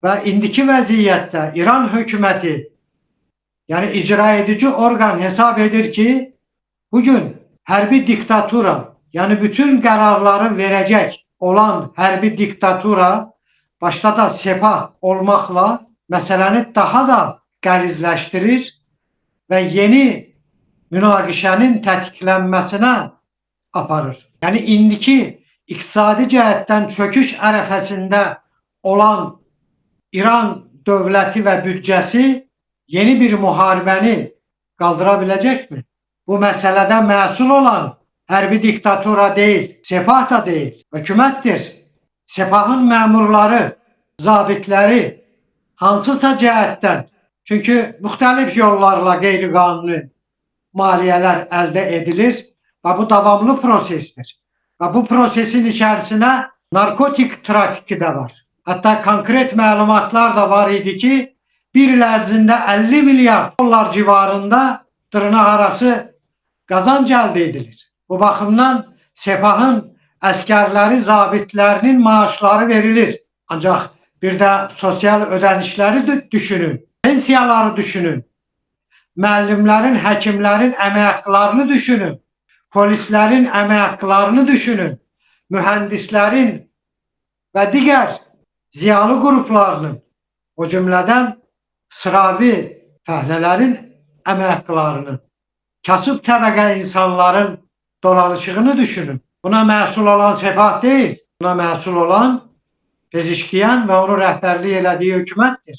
Və indiki vəziyyətdə İran hökuməti, yəni icra edici orqan hesab edir ki, bugün hərbi diktatura, yəni bütün qərarları verəcək olan hərbi diktatura, başda da Sepah olmaqla məsələni daha da qəlizləşdirir və yeni münaqişənin tətiklənməsinə aparır. Yəni indiki iqtisadi cəhətdən çöküş ərəfəsində olan İran dövləti və büdcəsi yeni bir müharibəni qaldıra biləcəkmi? Bu məsələdə məsul olan hərbi diktatura deyil, Sepah da deyil, hökumətdir. Sepahın məmurları, zabitləri hansısa cəhətdən, çünki müxtəlif yollarla qeyri-qanuni maliyyələr əldə edilir və bu davamlı prosesdir. Və bu prosesin içərisinə narkotik trafiki də var. Hətta konkret məlumatlar da var idi ki, bir il ərzində 50 milyard dollar civarında dırnaq arası qazanc əldə edilir. Bu baxımdan Sepahın əskərləri, zabitlərinin maaşları verilir. Ancaq bir də sosial ödənişləri düşünün, pensiyaları düşünün, müəllimlərin, həkimlərin əmək haqqlarını düşünün, polislərin əmək haqqlarını düşünün, mühəndislərin və digər ziyalı qruplarının, o cümlədən sıravi fəhlələrin əmək haqqlarını, kasıb təbəqə insanların dolanışığını düşünün. Buna məsul olan Sepah deyil, buna məsul olan Pezeşkiyan və onu rəhbərlik elədiyi hökumətdir.